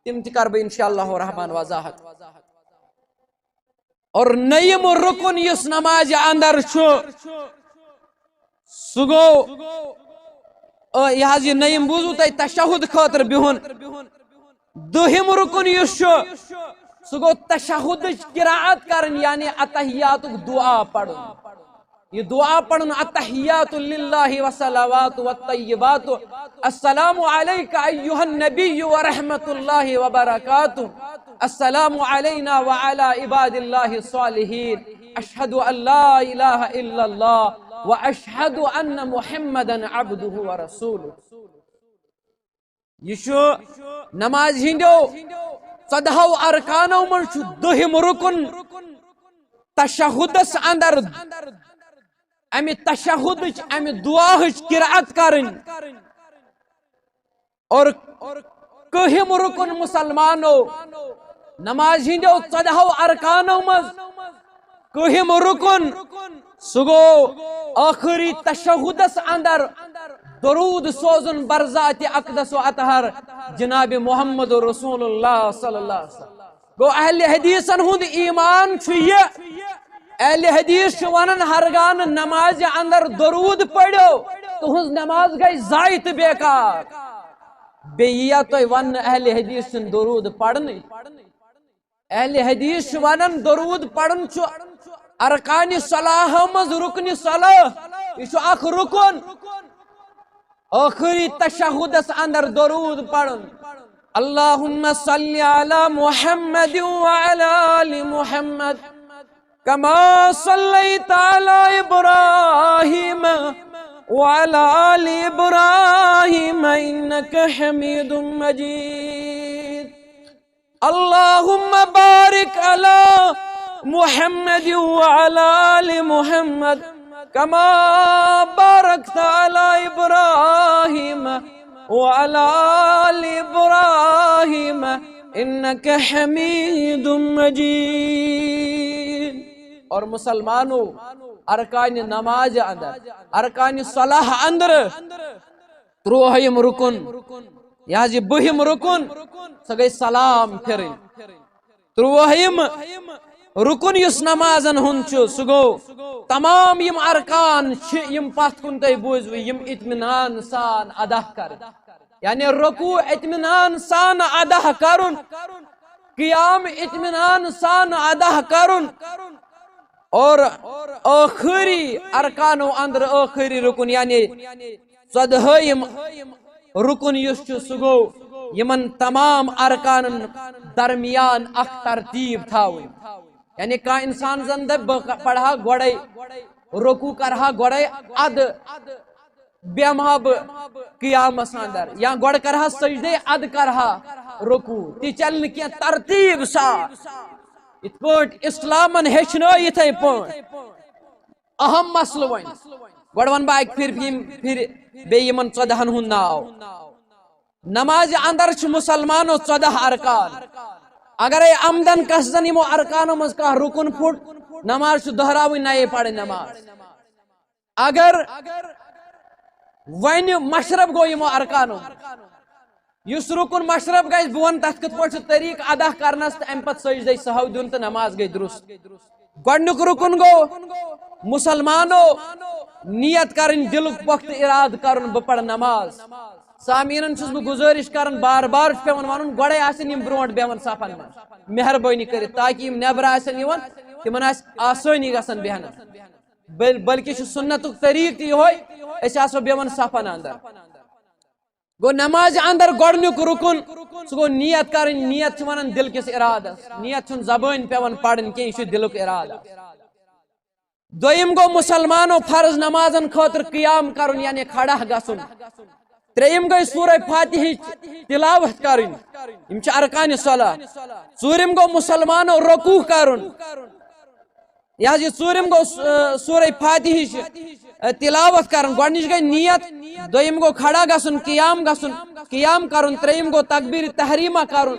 تِم تہِ کرٕ بہٕ انشاءاللہ الرحمن وضاحت۔ اور نٔیِم رُکُن یُس نمازِ اندر چھُ، سُہ گوٚو، آ، یہِ حظ یہِ نٔیِم بوٗزوٕ تۄہہِ تشہد خٲطرٕ بِہُن۔ دوٚیِم رُکُن یُس چھُ، سُہ گوٚو تشہدٕچ قرات کرٕنۍ، یعنی اتحیاتُک دعا پرُن۔ یہِ دعا پرُن، التحیات للہ والصلوات والطیبات، السلام علیک ایھا النبی ورحمۃ اللہ وبرکاتہ، السلام علینا وعلی عباد اللہ الصالحین، اشہد ان لا الہ الا اللہ واشہد ان محمدا عبدہ ورسولہ۔ یہِ چھُ نمازِ ہٕنٛدیو ژۄدہو ارکانو منٛز چھُ دوٚیِم رُکُن تشہدس اندر امہِ تشہدٕچ، امہِ دعاہٕچ قرات کرٕنۍ۔ اور کٔہِم رُکُن مسلمانو، نمازِ ہٕنٛدیو ژۄدہو ارکانو منٛز کٔہِم رُکُن، سُہ گوٚو ٲخری تشہدس اندر درود سوزُن بر ذاتِ اقدس و اطہر جناب محمد رسول اللہ صلی اللہ علیہ وسلم۔ گوٚو اہلِ حدیثن ہُنٛد ایمان چھُ یہِ، اہلِ حدیث چھِ ونان ہرگاہ نہٕ نمازِ اندر درود پٔرِو، تُہنٛز نماز گٔے ضایع تہٕ بیکار۔ بیٚیہِ یِیا تۄہہِ وننہٕ اہلِ حدیث چھُنہٕ درود پرنٕے۔ اہلِ حدیث چھِ ونان درود پرُن چھُ ارکانِ صلاح منٛز رُکنِ صلاح، یہِ چھُ اکھ رُکُن۔ ٲخری تشہدس اندر درود پرُن، اللہم صل علی محمد وعلی آل محمد کما صلیت علی ابراہیم وعلی آل ابراہیم انک حمید مجید۔ اللہم بارک علی محمد وعلی آل محمد کما بارکت علی ابراہیم وعلی آل ابراہیم انک حمید مجید۔ اور مسلمانو، ارکانِ نمازِ اندر، ارکانِ صلاح اندر ترٛوہِم رُکُن، یہِ حظ یہِ بٔہِم رُکُن، سۄ گٔے سلام پھِرٕنۍ۔ ترٛوہِم رُکُن یُس نمازن ہُنٛد چھُ، سُہ گوٚو تمام یِم ارکان چھِ، یِم پتھ کُن تۄہہِ بوٗزوٕ، یِم اطمینان سان ادا کرٕنۍ۔ یعنی رکوع اطمینان سان ادا کرُن، قیام اطمینان سان ادا کرُن، اور ٲخری ارکانو اندر ٲخری رُکُن، یعنی ژۄدہٲیِم رُکُن یُس چھُ، سُہ گوٚو یِمن تمام ارکانن درمیان اکھ ترتیب تھاوٕنۍ۔ یعنی کانٛہہ انسان زن دپہِ، بہٕ پرٕ ہا گۄڈے رکوع، کرٕ ہا گۄڈے ادٕ بیٚہمہٕ ہا بہٕ قیامس اندر، یا گۄڈٕ کرٕ ہا سجدے، ادٕ کرٕ ہا رکوع، تہِ چلہِ نہٕ کینٛہہ، ترتیب سان۔ یِتھ پٲٹھۍ اسلامن ہیٚچھنٲو، یِتھے پٲٹھۍ۔ اہم مسلہٕ وۄنۍ۔ گۄڈٕ ونہٕ بہٕ اکہِ پھِرِ، یِم پھِرِ بیٚیہِ یِمن ژۄدہن ہُنٛد ناو۔ نمازِ اندر چھِ مسلمانو ژۄدہ ارکان۔ اگرے عمدن قصدن یِمو ارکانو منٛز کانٛہہ رُکُن پھُٹ، نماز چھُ دہراوٕنۍ، نَیے پرٕنۍ نماز۔ اگر وۄنۍ مشرب گوٚو یِمو ارکانو، یُس رُکُن مشرب گژھِ، بہٕ وَنہٕ تَتھ کِتھ پٲٹھۍ چھُ طریٖقہٕ ادا کرنَس تہٕ اَمہِ پَتہٕ سجدَے سہو دیُن تہٕ نماز گٔے درُست۔ گۄڈٕنیُک رُکُن گوٚو مُسلمانو نیت کرٕنۍ، دِلُک پۄختہٕ اِرادٕ کرُن، بہٕ پَرٕ نماز۔ سامعیٖنَن چھُس بہٕ گُزٲرِش کران، بار بار چھُ پٮ۪وان وَنُن، گۄڈَے آسن یِم برونٛٹھ بیٚہوان صفن منٛز، مہربٲنی کٔرِتھ، تاکہِ یِم نٮ۪برٕ آسن یِوان، تِمن آسہِ آسٲنی گژھان بیٚہنَس۔ بل-، بلکہِ چھُ سُنتُک طریٖقہٕ تہِ یِہوٚے، أسۍ آسو بیٚہوان صفن اندر۔ گوٚو نمازِ اندر گۄڈٕنیُک رُکُن، سُہ گوٚو نیت کرٕنۍ۔ نیت چھِ ونان دِل کِس ارادس، نیت چھُنہٕ زبٲنۍ پٮ۪وان پرٕنۍ کینٛہہ، یہِ چھُ دِلُک ارادٕ۔ دوٚیِم گوٚو مُسلمانو فرض نمازن خٲطرٕ قیام کرُن، یعنی کھڑا گژھُن۔ ترٛیٚیِم گٔے سورہ فاتحٕچ تلاوت کرٕنۍ، یِم چھِ ارکانِ صلاح۔ ژوٗرِم گوٚو مُسلمانو رکوع کرُن، یہِ حظ یہِ ژوٗرِم گوٚو س-، سورہ فاتحٕچ تلاوت کرُن۔ گۄڈٕنِچ گٔے نیت، دوٚیِم گوٚو کھڑا گژھُن، قیام گژھُن، قیام کرُن، ترٛیٚیِم گوٚو تکبیر تحریمہ کرُن،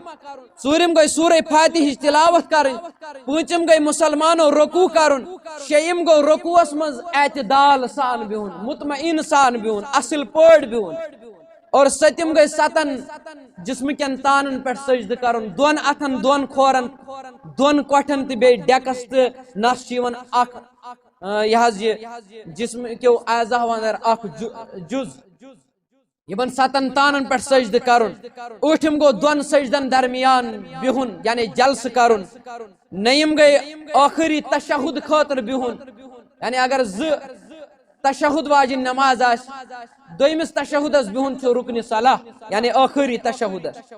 ژوٗرِم گٔے سورہ فاتحٕچ تلاوت کرٕنۍ، پوٗنٛژِم گٔے مُسلمانو رکوع کرُن، شیٚیِم گوٚو رکوعس منٛز اعتدال سان بِہُن، مطمئن سان بِہُن، اصل پٲٹھۍ بِہُن، اور سٔتِم گٔے ستن جسمہٕ کٮ۪ن تانن پٮ۪ٹھ سجدٕ کرُن، دۄن اتھن، دۄن کھورن، دۄن کۄٹھٮ۪ن تہٕ بیٚیہِ ڈیکس تہٕ نس چھُ یِوان اکھ، آ، یہِ حظ یہِ جسمہٕ کیو اعضاہو اندر اکھ جُ-، جُز۔ یِمن ستن تانن پٮ۪ٹھ سجدٕ کرُن۔ ٲٹھِم گوٚو دۄن سجدن درمیان بِہُن، یعنی جلسہٕ کرُن۔ نٔیِم گٔے ٲخری تشہد خٲطرٕ بِہُن، یعنی اگر زٕ تشہد واجِنۍ نماز آسہِ، دوٚیمِس تشہدس بِہُن چھُ رُکنِ صلاح، یعنی ٲخری تشہدس۔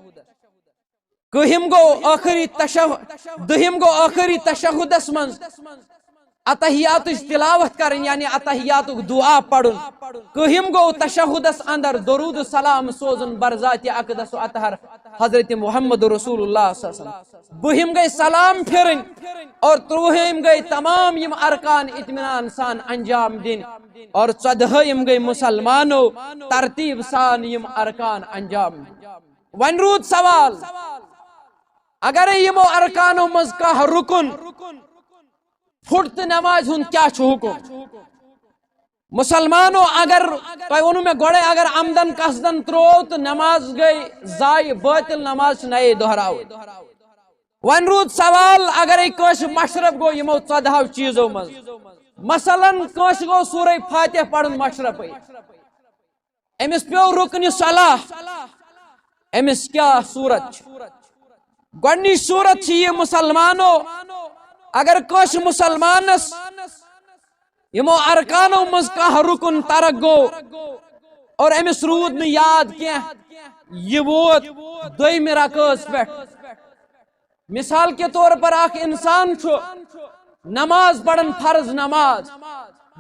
کٔہِم گوٚو ٲخری تشہد، دٔہِم گوٚو ٲخری تشہدس منٛز اتحیاتٕچ تلاوت کرٕنۍ، یعنی اتحیاتُک دعا پرُن۔ کٔہِم گوٚو تشہدس اندر درود و سلام سوزُن بر ذاتِ اقدس و اطہر حضرت محمد رسول اللہ صلی اللہ علیہ وسلم۔ بٔہِم گٔے سلام پھِرٕنۍ اور ترٛوہِم گٔے تمام یِم ارکان اطمینان سان انجام دِنۍ اور ژۄدہٲیِم گٔے مُسلمانو ترتیب سان یِم ارکان انجام دِنۍ۔ وۄنۍ روٗد سوال، اگرے یِمو ارکانو منٛز کانٛہہ رُکُن پھُٹ تہٕ نمازِ ہُنٛد کیٛاہ چھُ حُکُم؟ مُسلمانو، اگر تۄہہِ ووٚنوُ مےٚ گۄڈَے، اگر عمدن قصدن ترٛوو تہٕ نماز گٔے ضایع، بٲطِل، نماز چھِ نَیے دۄہراوٕنۍ۔ وۄنۍ روٗد سوال، اگرے کٲنٛسہِ مشرب گوٚو یِمو ژۄدہو چیٖزو منٛز، مثلاً کٲنٛسہِ گوٚو سورہ فاتح پرُن مشربٕے، أمِس پیوٚو رُکنِ صلاح، أمِس کیٛاہ صوٗرت چھِ؟ گۄڈٕنِچ صوٗرت چھِ یہِ، مُسلمانو، اگر کٲنٛسہِ مُسلمانس یِمو ارکانو منٛز کانٛہہ رُکُن ترک گوٚو اور أمِس روٗد نہٕ یاد کینٛہہ، یہِ ووت دوٚیمہِ رکٲژ پٮ۪ٹھ۔ مثال کے طور پر اکھ انسان چھُ نماز پران، فرض نماز،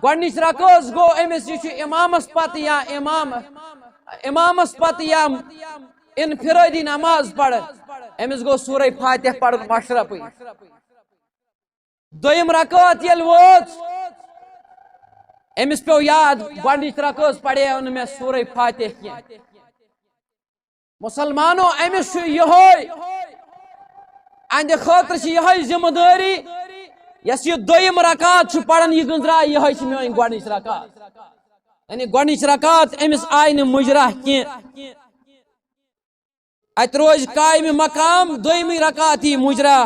گۄڈٕنِچ رکٲژ گوٚو أمِس، یہِ چھُ امامس پتہٕ یا امام، امامس پتہٕ یا انفرٲدی نماز پران، أمِس گوٚو سورہ فاتح پرُن مشرفٕے۔ دوٚیِم رکٲژ ییٚلہِ وٲژ، أمِس پیوٚو یاد، گۄڈٕنِچ رکٲژ پرے نہٕ مےٚ سورہ فاتح کینٛہہ۔ مُسلمانو، أمِس چھُ یِہوٚے، أہنٛدِ خٲطرٕ چھِ یِہوٚے ذمہٕ دٲری، یۄس یہِ دوٚیِم رکعت چھُ پران، یہِ گٔنٛزراے، یِہوٚے چھِ میٲنۍ گۄڈٕنِچ رکعت۔ یعنی گۄڈٕنِچ رکعت أمِس آیہِ نہٕ مُجرا کینٛہہ۔ اَتہِ روزِ قائم مقام دوٚیمٕے رکعت یی مُجرا،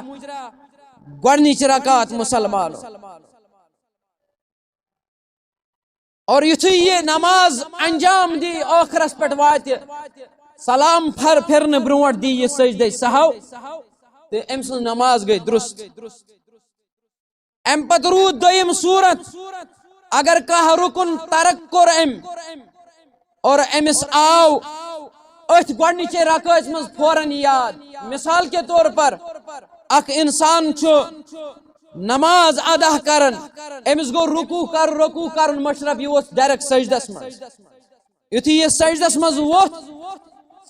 گۄڈٕنِچ رکعت مُسلمانو۔ اور یُتھُے یہِ نماز انجام دی، ٲخرس پٮ۪ٹھ واتہِ، سلام پھر-، پھرنہٕ برونٛٹھ دی یہِ سجدے سہو، تہٕ أمۍ سٕنٛز نماز گٔے درست۔ اَمہِ پتہٕ روٗد دوٚیِم صوٗرت، اگر کانٛہہ رُکُن ترک کوٚر أمۍ اور أمِس آو أتھۍ گۄڈٕنِچے رکٲژ منٛز فوراً یاد، مثال کے طور پر اکھ انسان چھُ نماز ادا کران، أمِس گوٚو رکوع کر-، رکوع کرُن مشرف، یہِ ووت direct سجدس منٛز۔ یُتھُے یہِ سجدس منٛز ووٚتھ،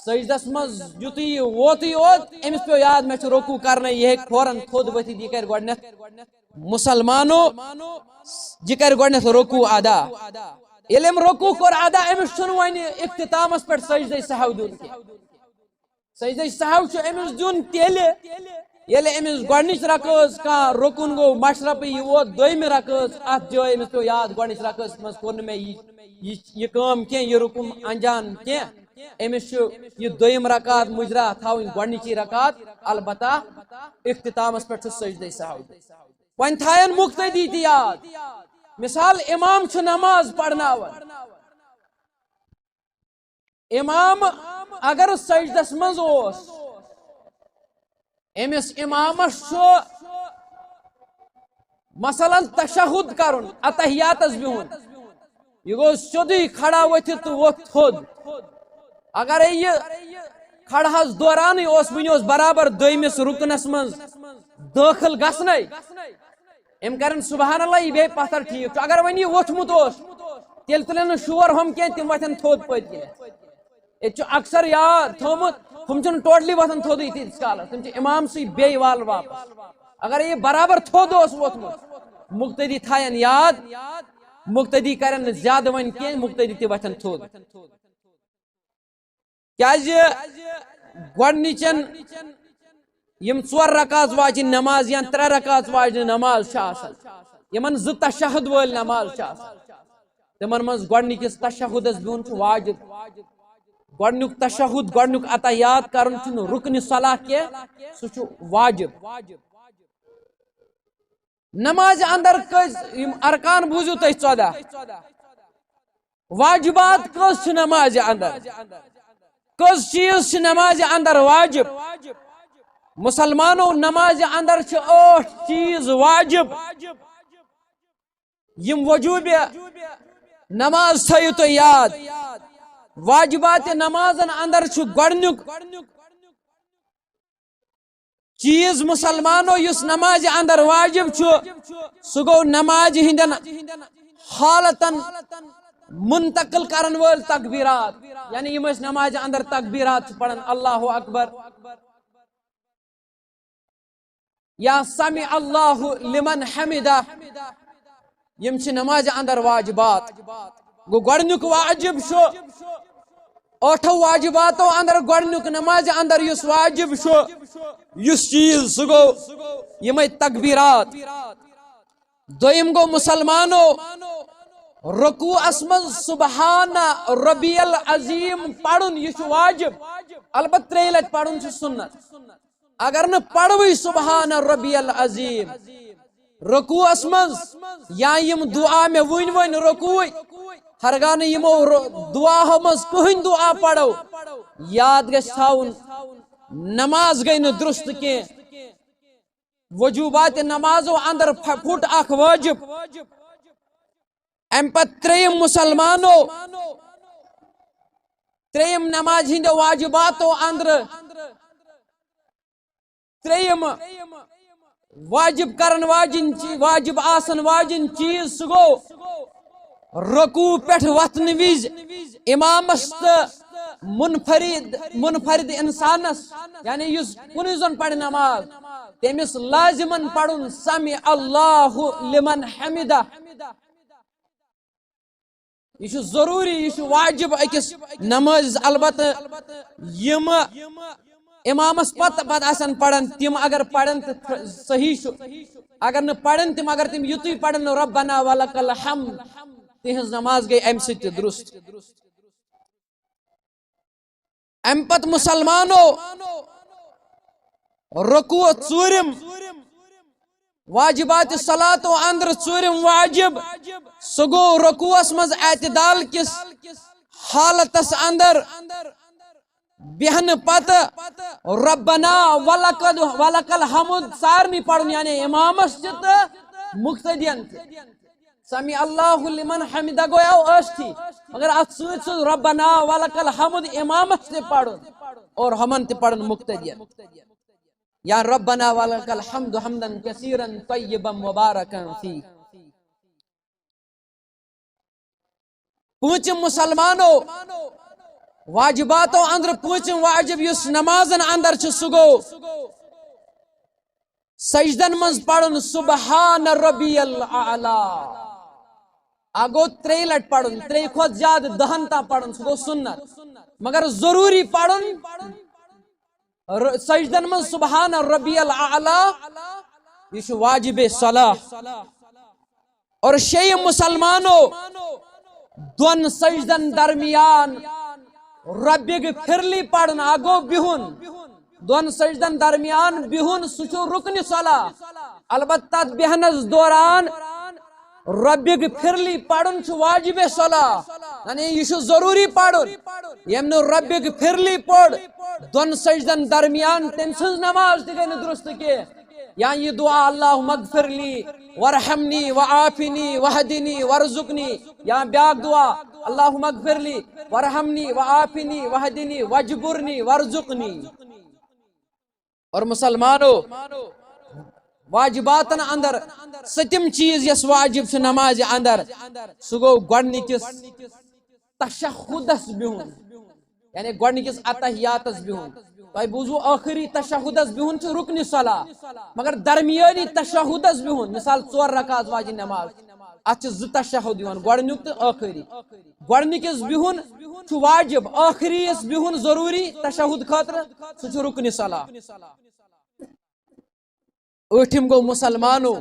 سجدس منٛز یُتھُے یہِ ووتُے یوت، أمِس پیوٚو یاد، مےٚ چھُ رکوع کرنَے، یہِ ہیٚکہِ فوراً تھوٚد ؤتھِتھ، یہِ کرِ گۄڈٕنٮ۪تھ مُسلمانو، یہِ کرِ گۄڈٕنٮ۪تھ رکوع ادا۔ ییٚلہِ أمۍ رکوع کوٚر ادا، أمِس چھُنہٕ وۄنۍ اختتامس پٮ۪ٹھ سجدے سہو دیُن کینٛہہ۔ سجدہ سہو چھُ أمِس دیُن تیٚلہِ، ییٚلہِ أمِس گۄڈٕنِچ رکٲژ کانٛہہ رُکُن گوٚو مشرفٕے، یہِ ووت دوٚیمہِ رکٲژ، اَتھ جایہِ أمِس پیوٚو یاد، گۄڈٕنِچ رکٲژ منٛز کوٚر نہٕ مےٚ یہِ، یہِ، یہِ کٲم کینٛہہ، یہِ رُکُن انجان کینٛہہ۔ أمِس چھُ یہِ دوٚیِم رکعت مُجرا تھاوٕنۍ گۄڈٕنِچی رکعت، البتہ اختتامس پٮ۪ٹھ چھُ سجدہ سہو۔ وۄنۍ تھاین مُقتدی تہِ یاد۔ مثال، امام چھُ نماز پرناوان، امام اگر سجدس منٛز اوس، أمِس امامس چھُ مثلاً تشہد کرُن، اتحیاتس بِہُن، یہِ گوٚو سیوٚدُے کھڑا ؤتھِتھ تہٕ ووٚتھ تھوٚد۔ اگرے یہِ کھڑہس دورانٕے اوس، وُنہِ اوس برابر دوٚیمِس رُکنس منٛز دٲخل گژھنَے، أمۍ کرن سبحان اللہ، یہِ بیٚیہِ پتھر ٹھیٖک چھُ۔ اگر وۄنۍ یہِ ووٚتھمُت اوس، تیٚلہِ تُلن نہٕ شور ہُم کینٛہہ، تِم وۄتھن تھوٚد پٔتۍ کِنۍ۔ ییٚتہِ چھُ اکثر یاد تھوٚومُت، ہُم چھِنہٕ totally وۄتھان تھوٚدُے تیٖتِس کالس، تِم چھِ امام سٕے بیٚیہِ والہٕ واپس۔ اگر یہِ برابر تھوٚد اوس ووٚتھمُت، مقتدی تھاین یاد، مقتدی کرن نہٕ زیادٕ وۄنۍ کینٛہہ، مقتدی تہِ وۄتھن تھوٚد۔ کیازِ گۄڈنِچن یِم ژور رکعت واجہِ نماز یا ترٛےٚ رکعت واجہِ نماز چھِ آسان، یِمن زٕ تشہد وٲلۍ نماز چھِ آسان، تِمن منٛز گۄڈنِکِس تشہدس بِہُن چھُ واجب۔ گۄڈنیُک تشہد، گۄڈنیُک اتحیات کرُن چھُنہٕ رُکنِ صلاح کینٛہہ، سُہ چھُ واجب۔ نمازِ اندر کٔژ یِم ارکان بوٗزِو تُہۍ؟ ژۄدہ۔ واجبات کٔژ چھِ نمازِ اندر؟ کٔژ چیٖز چھِ نمازِ اندر واجب؟ مسلمانو، نمازِ اندر چھِ ٲٹھ چیٖز واجب۔ یِم وجوٗبِ نماز تھٲیِو تُہۍ یاد۔ واجباتِ نمازن اندر چھُ گۄڈنیُک چیٖز مسلمانو یُس نمازِ اندر واجب چھُ، سُہ گوٚو نمازِ ہٕنٛدٮ۪ن حالتن منتقل کرن وٲلۍ تکبیرات۔ یعنی یِم أسۍ نمازِ اندر تکبیرات چھِ پران، اللہ اکبر یا سمع اللہ لمن حمدہ، یِم چھِ نمازِ اندر واجبات۔ گوٚو، گۄڈنیُک واجب چھُ، ٲٹھو واجباتو اندر گۄڈنیُک نمازِ اندر یُس واجب چھُ، یُس چیٖز، سُہ گوٚو یِمے تکبیرات۔ دوٚیِم گوٚو مسلمانو، رکوعس منٛز سبحان ربی العظیم پرُن، یہِ چھُ واجب۔ البتہ ترٛیٚیہِ لٹہِ پرُن چھُ سُنت۔ اگر نہٕ پروٕے سبحان ربی العظیم رکوعس منٛز، یا یِم دعا مےٚ وٕنۍ وٕنۍ رکوع، ہرگاہ نہٕ یِمو ر-، دعاہو منٛز کٕہٕنۍ دعا پرو، یاد گژھِ تھاوُن، نماز گٔے نہٕ درست کینٛہہ۔ وجوباتِ نمازو اندر پھ-، پھُٹ اکھ واجب۔ امہِ پتہٕ ترٛیٚیِم مسلمانو، ترٛیٚیِم نمازِ ہٕنٛدیو واجباتو اندرٕ ترٛیٚیِم واجب کرن واجِنۍ چی-، واجب آسن واجِنۍ چیٖز، سُہ گوٚو رکوع پٮ۪ٹھ وۄتھنہٕ وِزِ امامس تہٕ منفرد، منفرد انسانس، یعنی یُس کُنُے زوٚن پرِ نماز، تٔمِس لازمن پرُن سمع اللہ لمن حمدہ۔ یہِ چھُ ضروٗری، یہِ چھُ واجب أکِس نمٲزِس۔ البتہٕ یِم امامس پتہٕ پتہٕ آسن پران، تِم اگر پران تہٕ صحیح چھُ، اگر نہٕ پران تِم، اگر تِم یُتُے پرن ربنا ولک الحمد، تِہنٛز نماز گٔے امہِ سۭتۍ تہِ درست۔ امہِ پتہٕ مسلمانو، رکوع ژوٗرِم، واجباتِ صلاتو اندرٕ ژوٗرِم واجب، سُہ گوٚو رکوعس منٛز اعتدال کِس حالتس اندر بیہنہٕ پتہٕ ربنا ولقد، ولک الحمد سارنٕے پرُن، یعنی امامس تہِ تہٕ مقتدین تہِ۔ سمع اللہ لمن حمدہ گوٚو ٲستھی، مگر اتھ سۭتۍ سۭتۍ ربنا ولک الحمد امامس تہِ پرُن اور ہمن تہِ پرُن مقتدین۔ یا ربنا ولک الحمد حمدا کثیرا طیبا مبارکا فیہ۔ پوٗنٛژِم مسلمانو، واجباتو اندرٕ پوٗنٛژِم واجب یُس نمازن اندر چھُ، سُہ گوٚو سجدن منٛز پرُن سبحان ربی الاعلی۔ اکھ گوٚو ترٛیٚیہِ لٹہِ پرُن، ترٛیٚیہِ کھۄتہٕ زیادٕ دہن تام پرُن، سُہ گوٚو سُنت، مگر ضروٗری پرُن ر-، سجدن منٛز سبحان ربی الاعلی، یہِ چھُ واجب صلاح۔ اور شیٚیِم مسلمانو، دۄن سجدن درمیان ربِگ پھرلی پرُن، اکھ گوٚو بِہُن، دۄن سجدن درمیان بِہُن، سُہ چھُ رُکنِ صلاح۔ البتہ تتھ بیہنس دوران ربِگ پھرلی پرُن چھُ واجب صلاح، یعنی یہِ چھُ ضروٗری پرُن۔ ییٚمۍ نہٕ ربِگ پھرلی پوٚر، دۄن سجدن درمیان، تٔمۍ سٕنٛز نماز تہِ گٔے نہٕ درست کینٛہہ۔ یا یہِ دعا، اللہم اغفر لی ورحمنی وعافنی وہدنی ورزقنی، یا بیاکھ دعا، اللہم اغفر لی ورحمنی وعافنی وہدنی وجبرنی ورزقنی۔ اور مسلمانو، واجباتن اندر ستم چیز یس واجب چھ نمازِ اندر، سہ گوٚو گۄڈنِکِس تشہدس بِہُن، یعنی گۄڈنِکِس اتحیاتس بِہُن۔ تۄہہِ بوٗزوٕ، ٲخری تشہدس بِہُن چھُ رُکنِ صلاح، مگر درمیٲنی تشہدس بِہُن، مثال، ژور رکعت واجیٚنۍ نماز، اتھ چھِ زٕ تشہد یِوان، گۄڈنیُک تہٕ ٲخری۔ گۄڈنِکِس بِہُن چھُ واجب، ٲخری یس بِہُن ضروٗری تشہد خٲطرٕ، سُہ چھُ رُکنِ صلاح۔ ٲٹھِم گوٚو، مسلمانو،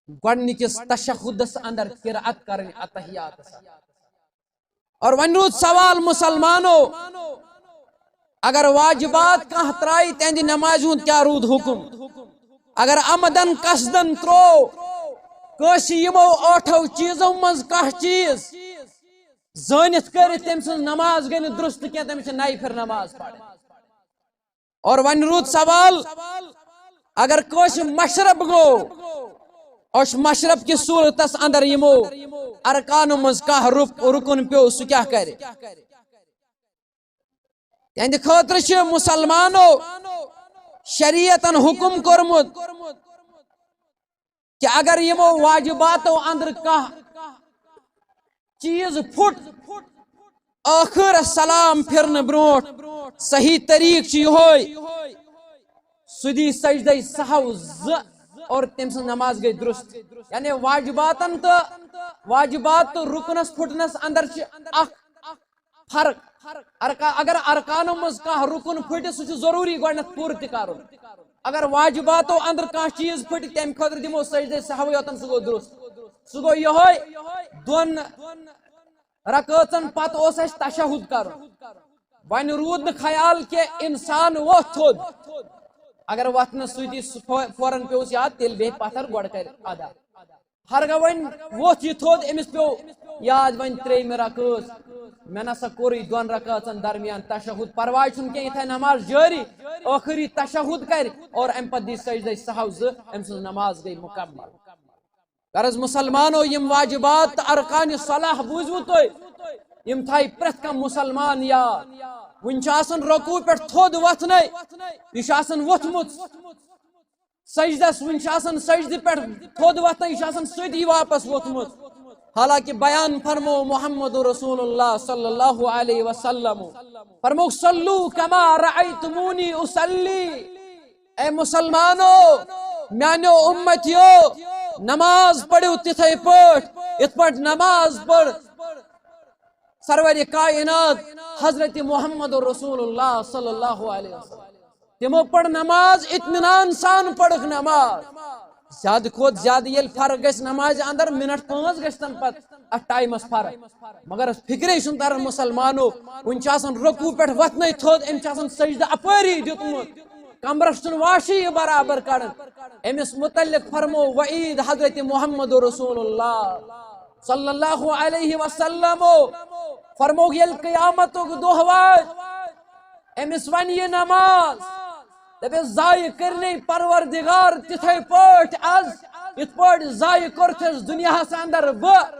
گۄڈنِکِس تشہدس اندر قرأت کرٕنۍ اتحیاتس۔ اور وۄنۍ روٗد سوال، مسلمانو، اگر واجبات کانٛہہ ترٛایہِ، تِہنٛدِ نمازِ ہُنٛد کیٛاہ روٗد حُکم؟ اگر عمدن قصدن ترٛوو کٲنٛسہِ یِمو ٲٹھو چیٖزو منٛز کانٛہہ چیٖز زٲنِتھ کٔرِتھ، تٔمۍ سٕنٛز نماز گٔے نہٕ درست کینٛہہ، تٔمِس چھِ نَیہِ پھِرِ نماز پرٕنۍ۔ اور وۄنۍ روٗد سوال، اگر کٲنٛسہِ مشرب گوٚو، أچھ مشرب کِس صوٗرتس اندر یِمو ارکانو منٛز کانٛہہ رُک-، رُکُن پیوٚو، سُہ کیٛاہ کرِ؟ تِہنٛدِ خٲطرٕ چھِ مسلمانو شریعتن حُکم کوٚرمُت کہ اگر یِمو واجباتو اندر کانٛہہ چیٖز پھُٹ، ٲخر سلام پھرنہٕ برونٛٹھ صحیح طریٖقہٕ چھُ یِہوٚے، سُہ دی سجدے سہو زٕ اور تٔمۍ سٕنٛز نماز گٔے درست۔ یعنی واجباتن تہٕ واجبات تہٕ رُکنس پھُٹنس اندر چھِ اکھ فرق۔ ارکا-، اگر ارکانو منٛز کانٛہہ رُکُن پھُٹہِ، سُہ چھُ ضروٗری گۄڈٕنٮ۪تھ پوٗرٕ تہِ کرُن۔ اگر واجباتو اندر کانٛہہ چیٖز پھُٹہِ، تَمہِ خٲطرٕ دِمو سجدے سہوٕے یوتن، سُہ گوٚو درست۔ سُہ گوٚو یِہوٚے، دۄن رکٲژن پتہٕ اوس اَسہِ تشہد کرُن۔ وۄنۍ روٗد نہٕ خیال کینٛہہ، انسان ووٚتھ تھوٚد۔ اگر وۄتھنہٕ سۭتی سُہ فو-، فوراً پیوٚوُس یاد، تیٚلہِ بیٚہہِ پتھر، گۄڈٕ کرِ ادا۔ ہرگاہ وۄنۍ ووٚتھ یہِ تھوٚد، أمِس پیوٚو یاد، وۄنۍ ترٛیٚیِمہِ رکٲژ، مےٚ نسا کوٚرُے دۄن رکٲژن درمیان تشہد۔ پرواے چھُنہٕ کینٛہہ، یہِ تھایہِ نماز جٲری، ٲخری تشہد کرِ اور امہِ پتہٕ دی سجدے سہو زٕ، أمۍ سٕنٛز نماز گٔے مکمل۔ غرض مسلمانو، یِم واجبات تہٕ ارکان صلاح بوٗزوٕ تُہۍ، یِم تھایہِ پرٛٮ۪تھ کانٛہہ مسلمان یاد۔ وُنہِ چھُ آسان رکوع پٮ۪ٹھ تھوٚد وۄتھنَے، یہِ چھُ آسان ووٚتھمُت۔ سجدس، وُنہِ چھُ آسان سجدِ پٮ۪ٹھ تھوٚد وۄتھان، یہِ چھُ آسان سیوٚدُے واپس ووٚتھمُت۔ حالانکہ بیان فرمو محمد رسول اللہ صلی اللہ علیہ وسلم، فرموک، "صلو کما رأیتمونی اصلی"۔ اے مسلمانو، میانیو امتیو، نماز پٔرِو تِتھے پٲٹھۍ یِتھ پٲٹھۍ نماز پٔر سرور کائنات حضرت محمد رسول اللہ صلی اللہ علیہ وسلم۔ تِمو پٔر نماز اطمینان سان، پٔرٕکھ نماز۔ زیادٕ کھۄتہٕ زیادٕ ییٚلہِ فرق گژھِ نمازِ اندر، منٹ پانٛژھ گژھِ تَمہِ پتہٕ اَتھ ٹایمَس فرق۔ مگر فکرے چھُنہٕ تران مسلمانو، وُنہِ چھُ آسان رکوع پٮ۪ٹھ وۄتھنَے تھوٚد، أمۍ چھُ آسان سجدٕ اپٲری دیُتمُت، کمرَس چھُنہٕ واشی یہِ برابر کڑان۔ أمِس متعلق فرمو وعید حضرت محمد رسول اللہ صلی اللہ علیہ وسلم، فرموو، ییٚلہِ قیامتُک دۄہ واتہِ، أمِس وَنہِ یہِ نماز، دَپٮ۪س، "ضایع کٔرنَے پروردگار تِتھَے پٲٹھۍ از، یِتھ پٲٹھۍ ضایع کوٚرتھَس دُنیاہَس اندر بہٕ،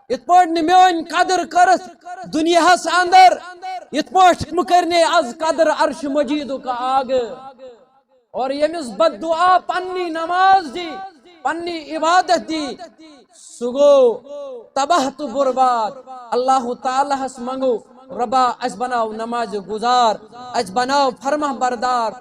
یِتھ پٲٹھۍ نہٕ میٲنۍ قدر کٔرٕتھ دُنیاہَس اندر، یِتھ پٲٹھۍ مہٕ کٔرنَے از قدر عرش مجیدُک آگہٕ۔" اور ییٚمِس بد دعا پننی نماز دی، پننی عبادت دی، سُہ گوٚو تباہ تہٕ برباد۔ اللہ تعالیٰ ہس منگو، "رۄبا، اسہِ بناو نماز گزار، اسہِ بناو فرما بردار،